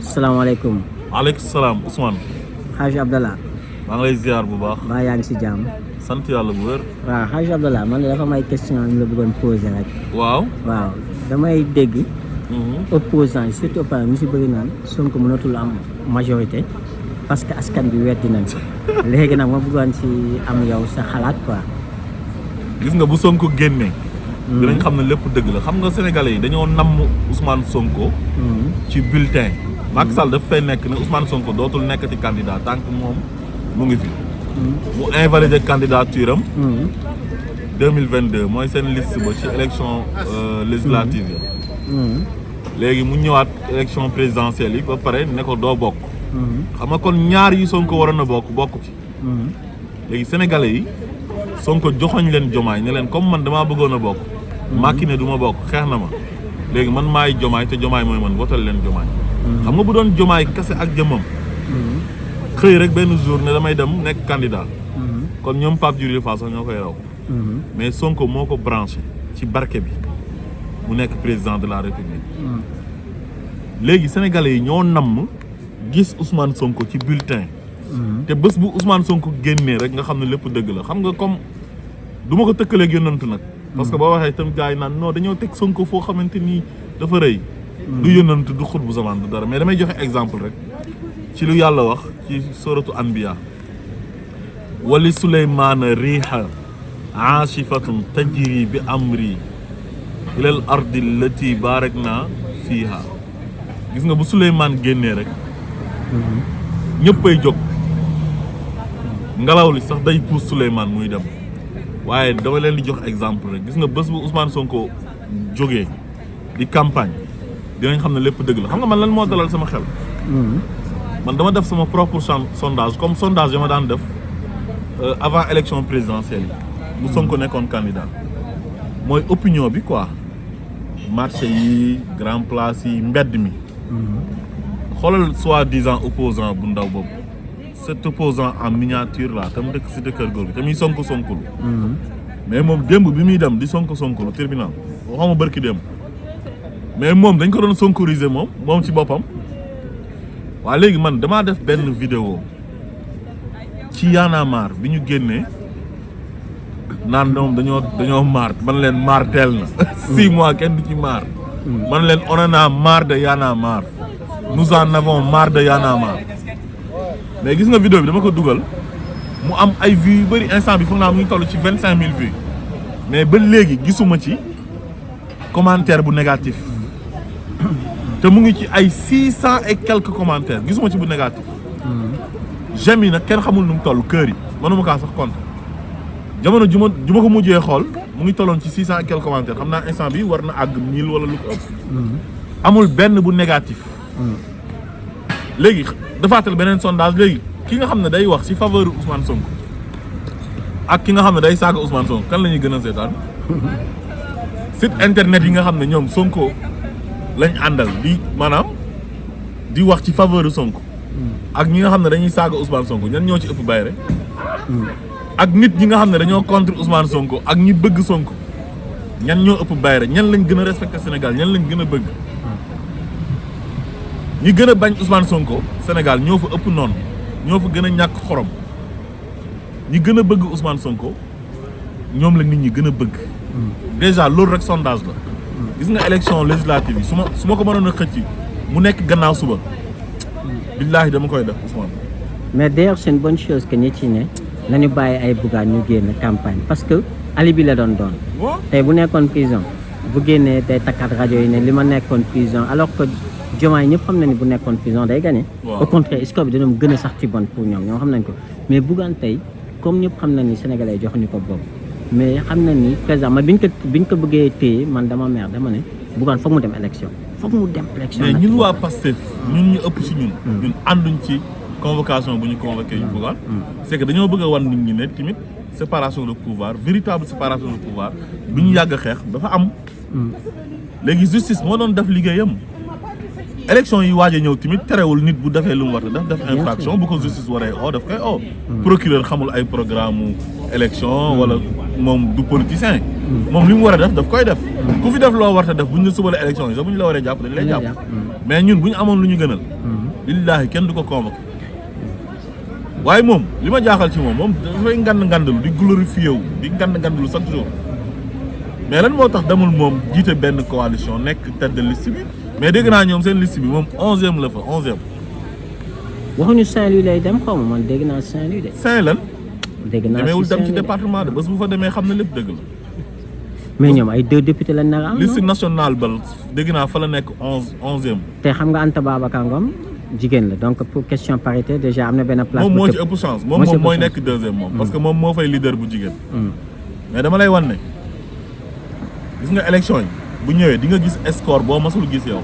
salaamaaleykum. waaleykum salaam Ousmane. Hadj Abdallah. maa ngi lay ziar bu baax. mbaa yaa ngi si jàmm. sant yàlla bu wér. waaw Hadj Abdallah man de dafa may question ñu la bëggoon poser rek. waaw. waaw damay dégg. opposant surtout opposant ñu si bëri naan Sonko mënatul am majorité parce que askan bi weddi nañ ko léegi nag ma bëggoon si am yow sa xalaat quoi. gis nga bu Sonko génnee. dinañ xam ne lépp dëgg la xam nga sénégalais yi dañoo namm Ousmane Sonko. ci bulletin. Macky Sall daf fay nekk ne Ousmane Sonko dootul nekkati candidat tant que moom mu ngi fi. mu invalider candidature am. 2022 mooy seen liste ba ci élection législative yi. léegi mu ñëwaat élection présidentielle yi ba pare ne ko doo bokk. xam nga kon ñaar yi Sonko waroon na bokk ci. léegi sénégalais yi Sonko joxoñ leen jomaay ne leen comme man damaa bëggoon a bokk. Macky ne du ma bokk xeex na ma. léegi man maay jomaay te jomaay mooy man wotal leen jomaay. xam nga bu doon jomaay kese ak jëmmam. xëy rek benn jour ne damay dem nekk candidat. kon ñoom Pape Djibril Fall sax ñoo koy raw. mais Sonko moo ko branché ci barke bi mu nekk président de la république. léegi sénégalais yi ñoo namm gis Ousmane Sonko ci bulletin. te bés bu Ousmane Sonko génnee rek nga xam ne lépp dëgg la xam nga comme du ma ko tëkkaleeg yónnantu nag. parce que boo waxee itam gars yi naan non dañoo teg Sonko foo xamante ni dafa rëy. du yónnantu du xut bu zaman du dara mais damay joxe exemple rek ci lu yàlla wax ci suratu anbiya wali suleymaana riixa aasifatun tajri bi amri ilal ardi lati barakna fiiha gis nga bu Suleymaan génnee rek ñëppay jóg ngelaw li sax day puus Suleymaan muy dem waaye dama leen di jox exemple rek gis nga bés bu Ousmane Sonko jógee di campagne dinañ xam ne lépp dëgg la xam nga man lan moo dalal sama xel. man dama def sama propre sondage comme sondage yi ma daan def avant élection présidentielle yi. bu Sonko nekkoon candidat mooy opinion bi quoi marché yi grand place yi mbedd mi. xoolal soi-disant opposant bu ndaw boobu cet opposant en miniature là tam dëkk si kër góor gi te muy sonko-sonkulu mais moom démb bi muy dem di sonko-sonkulu tribunal waxuma bërki démb mais moom dañ ko doon sonkoriser moom ci boppam. waa léegi man damaa def benn vidéo ci Y'en a marre bi ñu génnee naan ñoom dañoo marre man leen marre teel na 6 mois kenn du ci marre man leen on en a marre de Y'en a marre nous en avons marre de Y'en a marre mais gis nga vidéo bi dama ko dugal mu am ay vues yu bëri instant bi foog naa mu ngi toll ci 25000 vues mais ba léegi gisuma ci commentaire bu négatif te mu ngi ci ay 600 et quelques commentaires gisuma ci bu négatif. j'aime yi nag kenn xamul nu mu toll kër yi mënuma kaa sax compte jamono ju ma ko mujjee xool mu ngi tolloon ci 600 et quelques commentaires xam naa instant bi war na àgg 1000 wala lu ko ëpp. amul benn bu négatif. léegi dafaatal beneen sondage léegi ki nga xam ne day wax ci faveur Ousmane Sonko ak ki nga xam ne day saaga Ousmane Sonko kan la ñuy gën a seetaan site internet yi nga xam ne ñoom Sonko lañ àndal di maanaam di wax ci faveur Sonko ak ñi nga xam ne dañuy saaga Ousmane Sonko ñan ñoo ci ëpp bayre ak nit ñi nga xam ne dañoo contre Ousmane Sonko ak ñi bëgg Sonko ñan ñoo ëpp bayre ñan lañ gën a respecté Sénégal ñan lañ gën a bëgg ñi gën a bañ Ousmane Sonko Sénégal ñoo fa ëpp noonu ñoo fa gën a ñàkk xorom ñi gën a bëgg Ousmane Sonko ñoom la nit ñi gën a bëgg déjà loolu rek sondage la gis nga élection législative yi su ma ko mënoon a xëcc mu nekk gannaaw suba billaahi dama koy def Ousmane. mais d'ailleurs c'est une bonne chose que nit yi ne nañu bàyyi ay Bougane ñu génn campagne parce que alibi la doon tey bu nekkoon prison bu génnee day takkaat rajo yi ne li ma nekkoon prison alors que Diomaye ñëpp xam na ni bu nekkoon prison day gagné. au contraire score bi dina gën a sax ci bon pour ñoom xam nañ ko mais Bougane tey comme ñëpp xam na ni sénégalais joxuñu ko boobu mais xam na ni président man biñ ko bëggee téye man dama mer dama ne Bougane foog mu dem élection mais ñun waa Pastef ñun ñu ëpp si ñun ànduñ ci convocation bu ñu convoqué yu Bougane c'est que dañoo bëgg a wan nit ñi ne tamit séparation de pouvoir véritable séparation de pouvoir bu ñu yàgg a xeex dafa am léegi justice moo doon def liggéeyam élection yi waaj a ñëw tamit terewul nit bu defee lu mu war a def infraction bu ko justice waree daf koy procureur xamul ay programme élection wala moom du politicien moom li mu war a def daf koy def ku fi def loo war a def buñ la suba la élection yi sax bu ñu la waree jàpp dañ lay jàpp mais ñun bu ñu amoon lu ñu gënal lillaahi kenn du ko convoqué waaye moom li ma jaaxal ci moom dafay ngandalu di glorifié wu di ngandalu chaque jour mais lan moo tax demul moom jiite benn coalition nekk tête de liste bi mais dégg naa ñoom seen liste bi moom 11e la fa 11e. waxuñu Saint-Louis lay dem xaw ma man dégg naa Saint-Louis de. Saint-Louis lan. dégg naa demeewul dem ci département de bés bu fa demee xam na lépp dëgg la. mais ñoom ay 2 députés lañ nar a am. liste nationale ba dégg naa fa la nekk 11e. te xam nga Anta Babacar Ngom jigéen la donc pour question parité déjà am na benn place. moom moo ci ëpp chance moom mooy nekk 2e moom. parce que moom moo fay leader bu jigéen. mais dama lay wan ne gis nga élection yi bu ñëwee di nga gis score boo masul gis yow.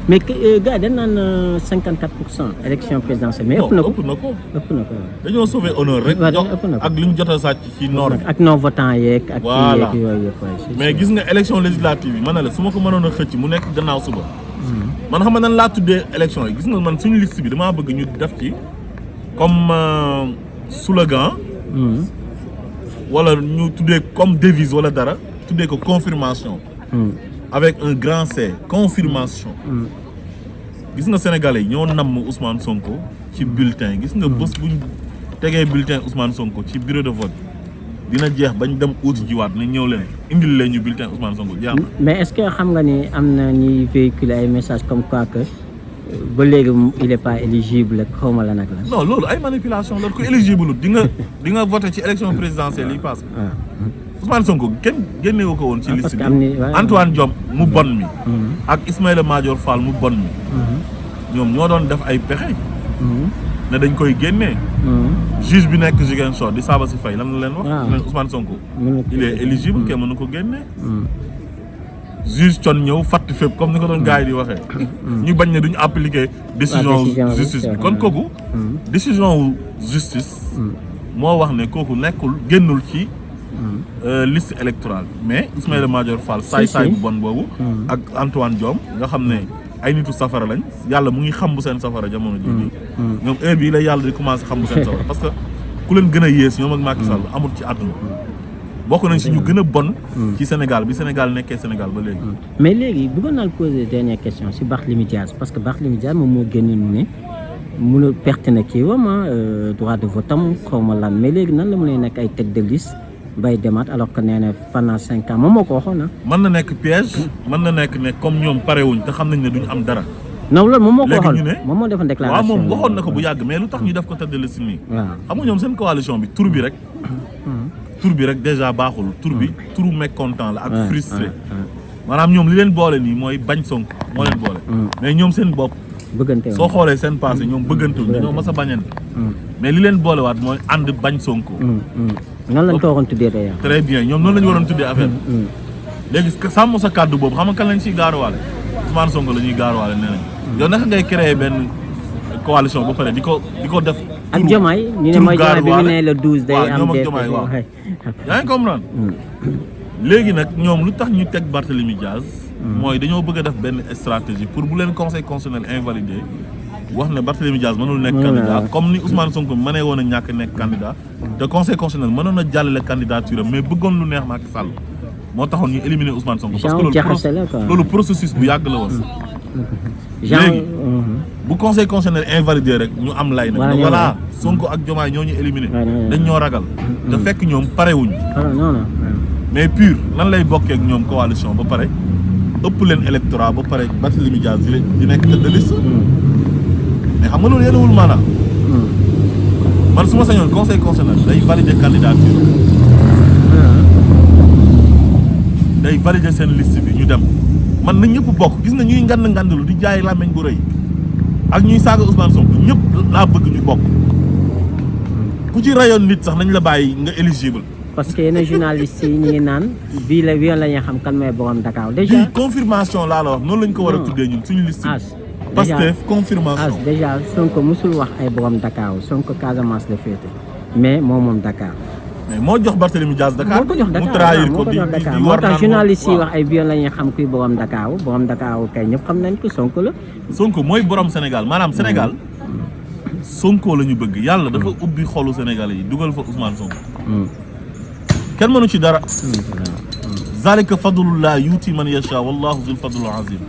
mais gars yi dañ naan 54% élection présidentielle. mais ëpp na ko ëpp na ko. dañoo sauver honneur rek. ak li ñu jot a sàcc ci nord bi. ak non votant yeeg. ak kii yeeg yooyu yëpp. mais gis nga élection législative yi man na la su ma ko mënoon a xëcc mu nekk gannaaw suba. man xam nga nan laa tuddee élection yi gis nga man suñu liste bi damaa bëgg ñu def ci comme slogan. wala ñu tuddee comme devise wala dara tuddee ko confirmation. avec un grand C confirmation. gis nga sénégalais yi ñoo namm Ousmane Sonko ci bulletin gis nga bés bu ñu tegee bulletin Ousmane Sonko ci bureau de vote dina jeex bañ dem uuti jiwaat ne ñëw leen indil leen ñu bulletin Ousmane Sonko jeex na. mais est-ce que xam nga ni am na ñuy véhiculer ay messages comme quoi que ba léegi il est pas éligible xaw ma la nag la. non loolu ay manipulation la ko éligible di nga voté ci élection présidentielle yi passé. Ousmane Sonko kenn génnewu ko woon ci liste bi Antoine Diome mu bon mi ak Ismaïla Madior Fall mu bon mi ñoom ñoo doon def ay pexe ne dañ koy génnee juge bi nekk Ziguinchor di Sabassy Faye lan la leen wax leen Ousmane Sonko il est éligible kenn mënu ko génnee juge Thion ñëw fatt fépp comme ni ko doon gars yi di waxee ñu bañ ne duñu appliquer décision justice bi kon kooku décision justice moo wax ne kooku nekkul génnul ci liste électorale mais Ismaïla Madior Fall saay-saay bu bon boobu ak Antoine Diome nga xam ne ay nitu safara lañ yàlla mu ngi xam bu seen safara jamono ji ñoom heure bii la yàlla di commencé xam bu seen safara parce que ku leen gën a yées ñoom ak Macky Sall amul ci àdduna bokk nañ si ñu gën a bon ci Sénégal bi Sénégal nekkee Sénégal ba léegi mais léegi bëggoon naa poser dernière question si Barthélémy Dias parce que Barthélémy Dias moom moo génn ne mënul perte na kii wam droit de vote am xaw ma lan mais léegi nan la mën a nekk ay tête de liste bay demaat alors que nee na pendant 5 ans moom moo ko waxoon na. mën na nekk piège mën na nekk ne comme ñoom parewuñ te xam nañ ne duñ am dara. non loolu moom moo ko waxoon léegi ñu ne moom moo defoon déclaration. waaw moom waxoon na ko bu yàgg mais lu tax ñu def ko tête de liste nii. waaw xam nga ñoom seen coalition bi tur bi rek. tur bi rek déjà baaxul tur bi turu mécontent la ak frustré. maanaam ñoom li leen boole nii mooy bañ Sonko moo leen boole. mais ñoom seen bopp. bëggante soo xoolee seen passé ñoom bëggante wuñ dañoo mas a bañante. mais li leen boolewaat mooy ànd bañ Sonko. noonu lañ ko waroon tuddee d'ailleurs. très bien ñoom noonu la ñu waroon tuddee affaire léegi sàmm sa kàddu boobu xam nga kan lañ ciy gaaruwaale Ousmane Sonko la ñuy gaaruwaale nee nañ yow naka ngay créer benn coalition ba pare di ko def. ak Diomaye ñu ne mooy Diomaye bi mu ne le 12 day am ñoom ak Diomaye waaw yaa ngi comprendre léegi nag ñoom lu tax ñu teg Barthélémy Dias mooy dañoo bëgg a def benn stratégie pour bu leen conseil constitutionnel invalidé wax ne Barthélémy Dias mënul nekk candidat comme ni Ousmane Sonko mënee woon a ñàkk nekk candidat te conseil constitutionnel mënoon a jàllale candidature mais bëggoon lu neex Macky Sall moo taxoon ñu éliminer Ousmane Sonko parce que loolu processus bu yàgg la woon léegi bu conseil constitutionnel invalidé rek ñu am lay nag voilà Sonko ak Diomaye ñoo ñu éliminer dañ ñoo ragal te fekk ñoom parewuñ mais pur nan lay bokkee ak ñoom coalition ba pare ëpp leen électorat ba pare Barthélémy Dias di nekk tête de liste mais xam nga loolu yéenewul maanaam man su ma sañoon conseil constitutionnel day valider candidature day valider seen liste bi ñu dem man na ñëpp bokk gis na ñuy ngandlu di jaay làmmeñ bu rëy ak ñuy saaga Ousmane Sonko ñëpp laa bëgg ñu bokk ku ci rayoon nit sax nañ la bàyyi nga éligible parce que yenn journalistes yi ñu ngi naan bii la ñuy xam kan mooy borom Dakar déjà confirmation laa la wax noonu lañ ko war a tuddee ñun suñu liste bi Pastef confirmation déjà Sonko musul wax ay borom Dakar Sonko Casamance la féete mais moom Dakar mais moo jox Barthélémy Dias Dakar moo ko jox Dakar mu trahir ko di moo tax journalistes yi wax ay bion la ñuy xam kuy borom Dakar kay ñëpp xam nañ ko Sonko la Sonko mooy borom Sénégal maanaam Sénégal Sonko la ñu bëgg yàlla dafa ubbi xolu Sénégalais yi dugal fa Ousmane Sonko kenn mënu ci dara zalika fadlullah yuuti man yasha wallahu zul fadlil azim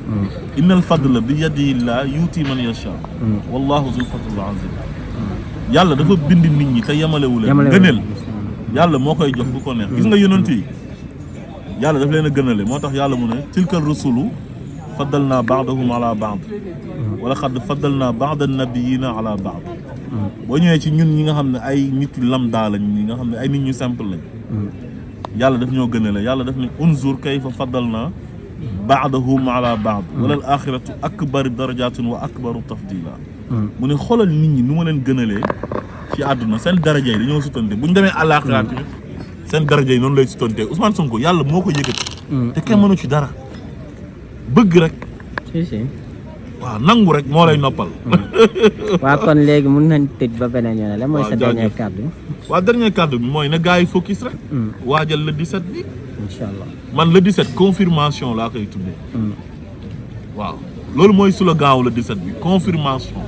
innal fadla bi yadillah yuuti man yasha wallahu zul fadlil azim yàlla dafa bind nit ñi te yemalewu leen gëneel yàlla moo koy jox bu ko neex gis nga yonent yi yàlla daf leen a gënale moo tax yàlla mu ne tilkal rusulu faddalna ba'dahum ala ba'd wala xadd faddalna ba'da nabiyina ala ba'd boo ñëwee ci ñun ñi nga xam ne ay nit lambda lañ ñi nga xam ne ay nit ñu simple lañ yàlla daf ñoo gënale yàlla daf ne unzur kayfa faddalna ba'dahum ala ba'd wala al axiratu akbaru darajatin wa akbaru tafdila mu ne xoolal nit ñi nu ma leen gënalee ci àdduna seen daraja yi dañoo sutante bu ñu demee àllaaxira tamit seen daraja yi noonu lay sutante Ousmane Sonko yàlla moo ko yëkkati te kenn mënu ci dara bëgg rek si waaw nangu rek moo lay noppal waaw kon léegi mun nañ tëj ba beneen yoon la mooy sa dernier kàddu waaw dernier kàddu bi mooy na gars yi focus rek waajal le 17 bi incha allah man le 17 confirmation laa koy tuddee waaw loolu mooy slogan le 17 bi confirmation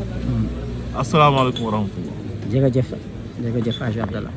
asalaamaaleykum wa rahmatullah jërëjëf Hadj Abdallah